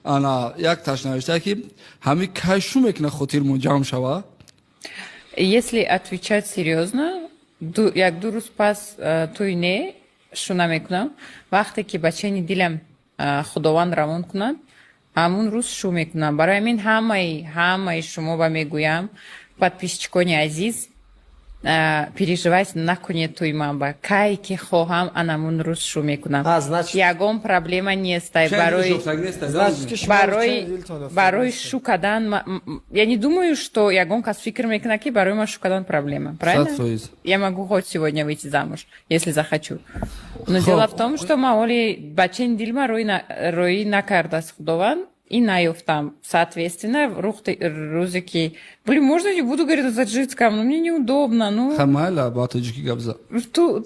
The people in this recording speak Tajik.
Ана як таш навишта, ки ҳами кай шу мекуна, хотирмон ҷамъ шава. Если отвечать серьезно, як-ду рӯз пас тӯй не шу намекунам. Вақте ки бачаи дилам Худованд равон кунад, ҳамун рӯз шу мекунам. Барои ҳамин ҳамаи шумо ба мегӯям, подписчикони азиз, переживать накунед, тӯи ман ба кай ки хоҳам, анамун рӯз шу мекунам. А, значит- Ягон проблема нестай барои Значит, ки шумо барои чени дилтон ёфта барои нестед. шу кардан. Я не думаю, что ягон кас фикр мекунад, ки барои ман шу кардан проблема, правильно? 100%. Я могу хоть сегодня выйти замуж, если захочу, но Хоб. дело в том, что ма оли бачаи дилма рӯй накардааст Худованд и наёфтам. Соответственно, рӯзе ки, блин, можно не буду говорить на таджикском? Ну, мне неудобно, ну. Ха, майла, ба тоҷикӣ гап за. Ту.